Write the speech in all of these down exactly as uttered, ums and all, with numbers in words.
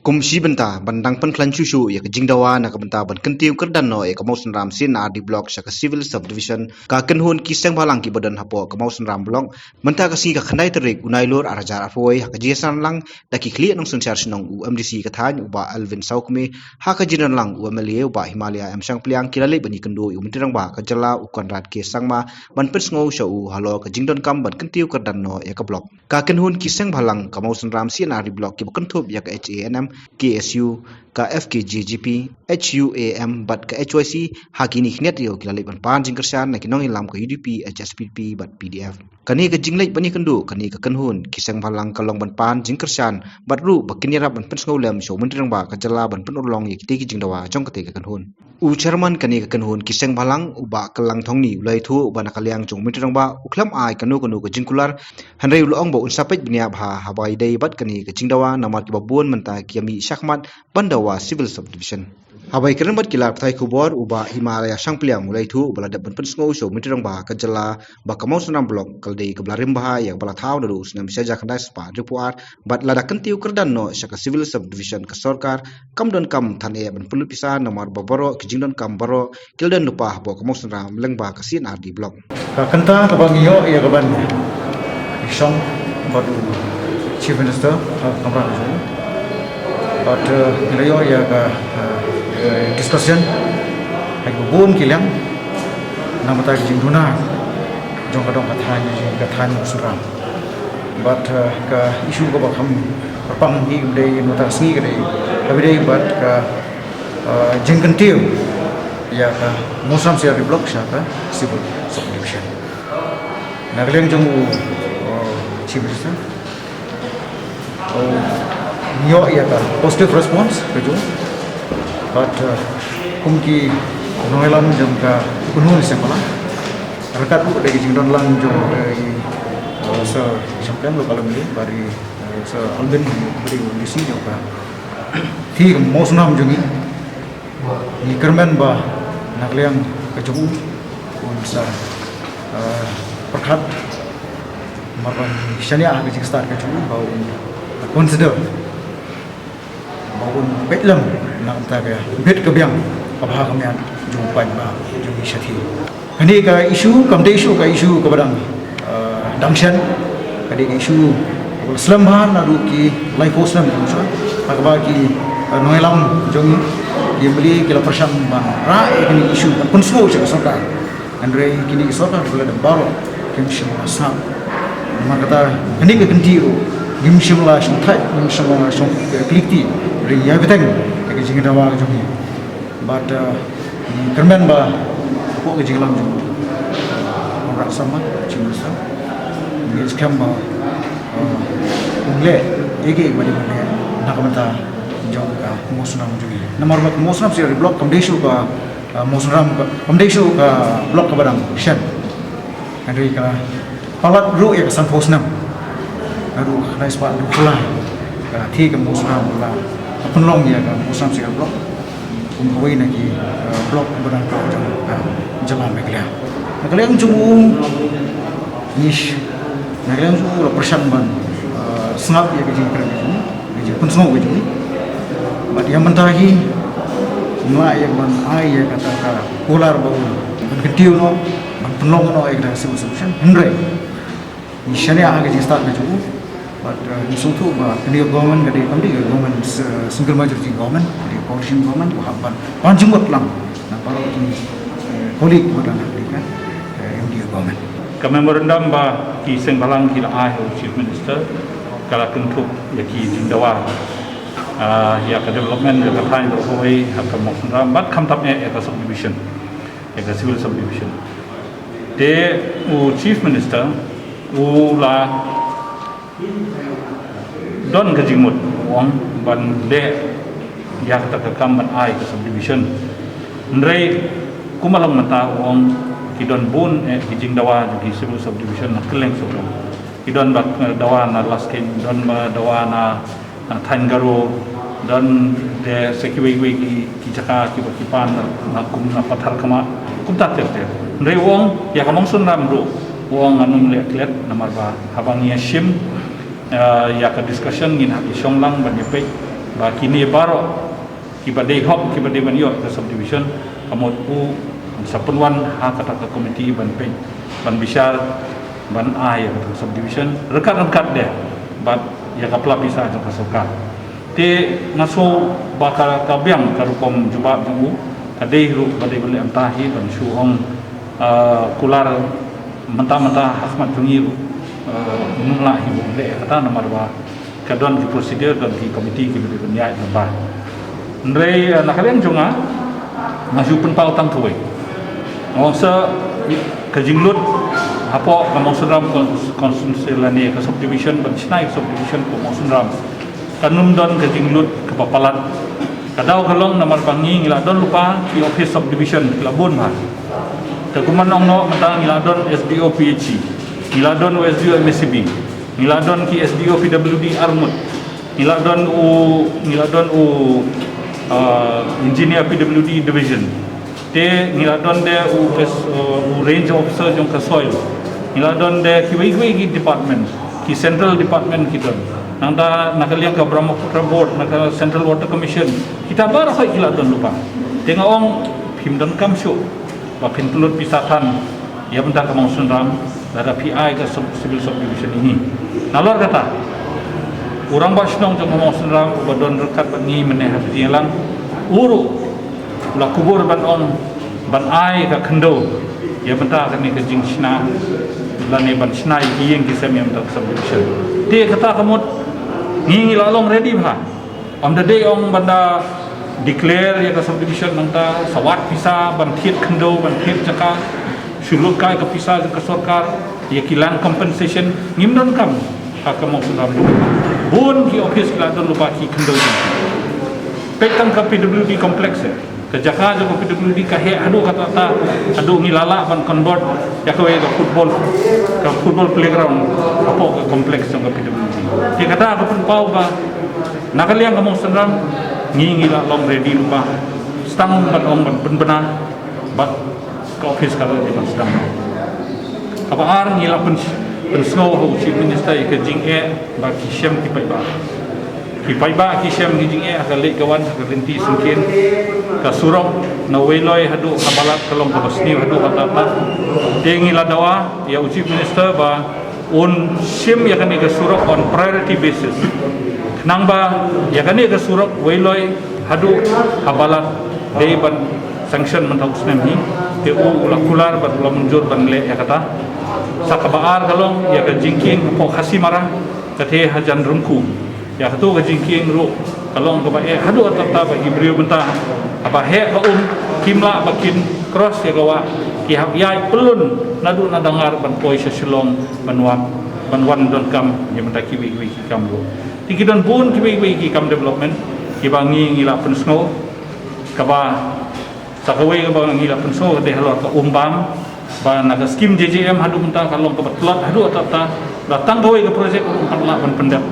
Kum shi bynta ban dang pynkhlaiñ shuh shuh ïa ka jingdawa na ka bynta ban kyntiew kyrdan noh ïa ka Mawsynram C and R D Block sha ka Civil Subdivision, ka kynhun ki seng bhalang kiba don hapoh ka Mawsynram Block mynta ka sngi ka khyndai tarik u Nailur ar hajar arphew wei ha ka jingïaseng lang da ki khlieh nongsynshar shnong, u M D C ka thaiñ u Bah Alvin Sawkmie, ha ka jingdon lang u M L A u Bah Himalaya M Shangpliang, ki la leit ban ïakynduh ïa u Myntri Rangbah ka jylla u Conrad K Sangma ban pynsngew sha u halor ka jingdonkam ban kyntiew kyrdan noh ïa ka block. Ka kynhun ki seng bhalang ka Mawsynram C and R D Block kiba kynthup ïa ka H A N M, K S U, ka F K J G P, H U A M bad ka H Y C, ha kine ki khyndiat ïew ki la leit ban pan jingkyrshan na ki nongïalam ka U D P, H S P D P bad P D F. Kane ka jingleit ban ïakynduh kane ka kynhun ki seng bhalang ka long ban pan jingkyrshan bad ruh ba kin ïarap ban pynsngew lem sha u Myntri Rangbah ka jylla ban pynurlong ïa kitei ki jingdawa jong katei ka kynhun. U chairman kane ka kynhun ki seng bhalang u Bah Kyllangthongni u la ïathuh ba na ka liang jong u Myntri Rangbah u khlem ai kano kano ka jingkular, hynrei u la ong ba un sa peit bniah bha haba ïadei bad kane ka jingdawa namar kiba bun mynta ki ïa mih shakhmat ban dawa Civil Subdivision. Haba ïakren bad ki lad pathai khubor u Bah Himalaya Shangpliang u la ïathuh ba la dep ban pynsngew sha u Myntri Rangbah ka jylla ba ka Mawsynram Block ka la dei kaba la rim bha ïa kaba la thaw naduh u snem shi hajar khyndai spah hynriewphew ar bad lada kyntiew kyrdan noh sha ka Civil Subdivision ka sorkar kam donkam than eh ban pynlut pisa namar ba baroh ki jingdonkam baroh ki la don lypa hapoh ka Mawsynram lyngba ka C and R D Block. Ka kynta kaba ngi ïoh ïa ka ban shong bad u Chief Minister ha ka kamra ka jong u. Bad, eh, ngi la ïoh ïa ka, eh, discussion ha kiba bun ki liang na ka bynta ka jingduna jong ka dong ka thaiñ, ka thaiñ Mawsynram. Bad, eh, ka issue kaba kham kyrpang hi ka dei na ka bynta ka sngi ka dei kaba dei bad ka, eh, jingkyntiew ïa ka Mawsynram C R D Block sha ka Civil Subdivision. Na ka liang jong u, eh, Chief Minister, u ïoh ïa ka positive response ka jong u. Bad, eh, kum ki nongïalam jong ka kynhun seng bhalang, ryngkat ruh da ki jingdon lang jong, eh, i, eh, Sir Shangpliang, Local M L A, bad i, eh, Sir Alvin, bad i, u M D C jong ka, ki Mawsynram jong ngi. Ngi kyrmen ba na ka liang ka jong u un sa, eh, pyrkhat namar ba ngi shaniah ha ka jingstad ka jong u ba un consider ba un peit lem na ka bynta ka bit ka biang kaba ha khmat jong u paidbah jong ngi shathie. Kane ka issue kam dei shuh ka issue kaba dang, eh, dang shen. Ka dei ka issue kaba la slem bha naduh ki laiphew snem kumjuh. Ha kaba ki, eh, nongïalam jong ngi, ki M L A ki la pyrshang ban rah ïa kane ka issue ban pynsngew sha ka sorkar. Hynrei kine ki sorkar ki la dep baroh kim shym la sngap. Namar kata kane ka kynti ruh ngim shym la shongthait, ngim shym la shong, eh, klikti. Hynrei ïa bteng ïa ka jingdawa ka jong ngi. Bad, eh, ngi kyrmen ba hapoh ka jingïalam jong u Conrad Sangma, Chief Minister, ngi skhem ba, eh, un leh ïa kiei kiei ba dei ban leh na ka bynta jong ka Mawsynram jong ngi. Namar ba ka Mawsynram C R D Block kam dei shuh ka, eh, Mawsynram ka, kam dei shuh ka block kaba dang shen. Hynrei ka palat ruh ïa ka sanphew snem. Naduh khyndai spah hynriewphew lai ka thie ka Mawsynram ba la pynlong ïa ka Mawsynram C R D Block kum kawei na ki, eh, block ba dang khaw jong ka jylla Meghalaya. Na ka liang jong u ngi sh-, na ka liang jong u la pyrshang ban, eh, sngap ïa ka jingkren ka jong ngi, ka jingpynsngew ka jong ngi. Bad ïa mynta hi ngim lah ïa ban ai ïa kata ka kular ba un ban kyntiew noh, ban pynlong noh ïa kata ka Civil Subdivision. Hynrei ngi shaniah ha ka jingstad ka jong u. Bad, eh, ngi sngewthuh ba kane ka government ka dei kam dei ka government, eh, single majority government, ka dei ka coalition government, ba hap ban pan jingmut lang na baroh ki, eh, colleague ba don ha kane ka, eh, M D A government. Ka memorandum ba ki seng bhalang ki la ai ha u Chief Minister ka la kynthup ïa ki jingdawa, ah, ïa ka development ïa ka thaiñ baroh kawei ha ka Mawsynram bad khamtam eh ïa ka subdivision, ïa ka civil subdivision. Te u Chief Minister u la don ka jingmut, u ong ban leh ïa kata ka kam ban ai ka subdivision. Hynrei kumba long mynta u ong ki don bun eh ki jingdawa jong ki civil subdivision na kylleng Sawdong. Ki don ba, eh, dawa na Laskein, don ba dawa na, na Thaiñ Garo, don de sa kiwei kiwei ki, ki jaka kiba ki pan na, na kum na Patharkhmah, kumta ter ter. Hynrei u ong ïa ka Mawsynram ruh u ong ngan ym leh klet namar ba haba ngi ïa shim, eh, ïa ka discussion ngin hap ïa shong lang ban ïa peit Ba kine baroh kiba dei hok, kiba dei ban ïoh ka subdivision, ka mut u sa pynwan ha kata ka komiti ban peit, ban bishar, ban ai ïa kata ka subdivision ryngkat ryngkat de bad ïa ka pla pisa jong ka sorkar. Te nga sngew ba ka, ka biang ka rukom jubab jong u, ka dei ruh ba dei ban leh mynta hi ban shu ong, ah, kular mynta mynta ha khmat jong ngi ruh, ah, ngim lah hi ban leh kata namar ba ka don ki procedure, don ki committee kiba dei ban ïaid lyngba. Hynrei, eh, na ka liang jong nga, nga shu pynpaw tang kawei. Nga ong sa ka jinglut hapoh ka Mawsynram con-, constituency lane ka subdivision, ban shna ïa ka subdivision ka Mawsynram, kan ym don ka jinglut kaba palat. Ka daw ka long namar ba ngi ngi la don lypa ki office subdivision ki la bun bha. Te kumba nga ong noh mynta ngi la don S D O P H E, ngi la don u S D O M S E B, ngi la don ki S D O P W D arngut, ngi la don u, ngi la don u, ah, engineer P W D division. Te ngi la don de u, u range officer jong ka soil. Ngi la don de kiwei kiwei ki department, ki central department ki don. Nangta na ka liang ka Brahmaputra Board, na ka Central Water Commission, kita baroh ki la don lypa. Te nga ong phim donkam shuh ba phin pynlut pisa than ïa bynta ka Mawsynram lada phi ai ka sub-, civil subdivision ïa ngi. Nalor kata, u rangbah shnong jong ka Mawsynram uba don ryngkat bad ngi mynne ha ka jingïalang, u ruh u la kubur ban ong ban ai ka khyndew ïa bynta kane ka jingshna lane ban shna ïa ki ïing ki sem ïa bynta ka subdivision. Te kata ka mut ngi ngi la long ready bha. Ym da dei ong ban da declare ïa ka subdivision nangta sa wad pisa ban thied khyndew, ban thied jaka, shu lut kai ka pisa jong ka sorkar ïa ki land compensation, ngim donkam ha ka Mawsynram. Bun ki office ki la don lypa ki khyndew. Peit tang ka P W D complex eh. Ka jaka jong ka P W D ka heh haduh katta katta, haduh ngi la lah ban convert ïa kawei ka football, ka football playground hapoh ka complex jong ka P W D. Te kata ka pynpaw ba na ka liang ka Mawsynram ngi ngi la long ready lypa. Sdang ban ong ban pynbna bad ka office ka la dei ban sdang. Kaba ar, ngi la pyn-, pynsngew ha u Chief Minister ïa ka jingeh ba ki shem ki paidbah. Ki paidbah ki shem ki jingeh ha ka leit ka wan, ha ka lynti syngkien. Ka surok na Weiloi haduh ha Balat ka long kaba sniew haduh ha Tata. Te ngi la dawa ïa u Chief Minister ba un shim ïa kane ka surok on priority basis. Khnang ba ïa kane ka surok Weiloi haduh ha Balat dei ban sanction mynta u snem hi. Te u, u la kular bad u la mynjur ban leh ïa kata. Sa kaba ar ka long ïa ka jingkieng hapoh Khasimara, kata hajan Rungku. Ïa kato ka jingkieng ruh ka long kaba eh haduh katta katta ba ki briew mynta haba heh ka um kim lah ba kin cross ïa ka wah, ki hap ïaid pyllun naduh na Dangar ban poi sha Shillong ban wan, ban wan donkam ïa mynta kiwei kiwei ki kam ruh. Te ki don bun kiwei kiwei ki kam development kiba ngi ngi la pynsngew. Kaba sa kawei kaba ngi la pynsngew ka dei halor ka Umbam, ba na ka skim J J M haduh mynta ka long kaba tlot haduh katta katta, la tang kawei ka project ruh ym pat lah ban pyndep.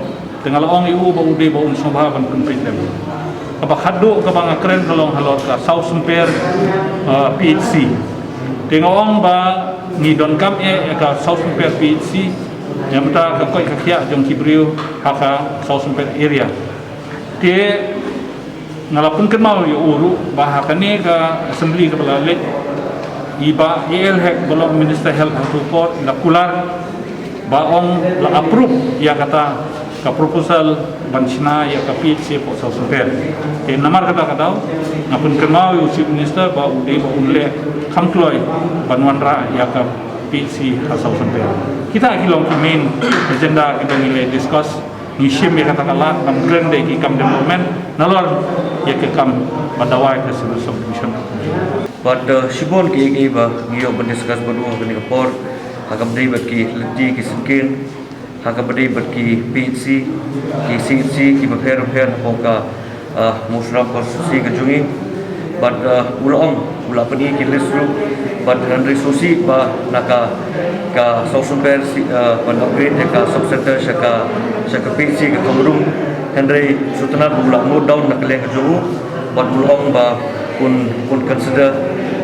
Te nga la ong ïa u ba u dei ba un sngewbha ban pynpeit lem. Kaba khatduh kaba nga kren ka long halor ka Sawsymper, uh, P H C. Te nga ong ba ngi donkam eh ïa ka Sawsymper P H C ïa mynta ka koit ka khiah jong ki briew ha ka Sawsymper area. Te nga la pynkynmaw ïa u ruh ba ha kane ka assembly kaba la leit, i Bah A L Hek ba long Minister Health ha kato ka por i la kular ba ong la approve ïa kata ka proposal ban shna ïa ka P H C hapoh Sawsymper. Te namar kata ka daw nga pynkynmaw ïa u Chief Minister ba u dei ba un leh kham kloi ban wanrah ïa ka P H C ha Sawsymper. Kita ki long ki main agenda kiba ngi la discuss. Ngi shim ïa kata ka lad ban kren da ki kam development nalor ïa ki kam ba dawa ïa ka civil subdivision. Bad, uh, shibun kiei kiei ba ngi ïoh ban discuss bad u ha kane ka por, ha kaba dei bad ki lynti ki syngkien, ha kaba dei bad ki P H C, ki C H C kiba pher bapher hapoh ka, ah, Mawsynram constituency ka jong ngi. Bad, ah, u la ong, u la pyni ki list ruh. Bad hynrei sngewsih ba na ka, ka Sawsymper, ah, ban upgrade ïa ka sub center sha ka, sha ka P H C ka Khongrum. Hynrei sngewtynnat ba u la note down na ka liang ka jong u. Bad u la ong ba un, un consider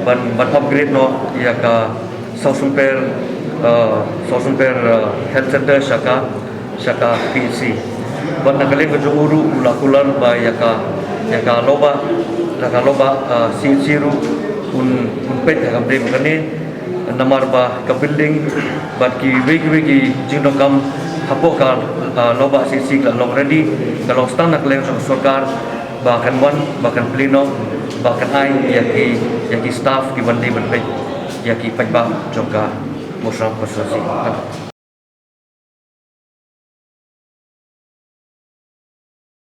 ban, ban upgrade noh ïa ka Sawsymper, ah, Sawsymper, ah, health center sha ka, sha ka P H C. Bad na ka liang ka jong u ruh u la kular ba ïa ka, ïa ka lawbah, ïa ka lawbah, ah, C H C ruh un, un peit ha ka bynta kane. Namar ba ka building bad kiwei kiwei ki jingdonkam hapoh ka, ah, lawbah C H C ka la long ready, ka long stad na ka liang jong ka sorkar ba kan wan, ba kan plie noh, ba kan ai ïa ki, ïa ki staff ki ban dei ban peit ïa ki paidbah jong ka Mawshynrut constituency.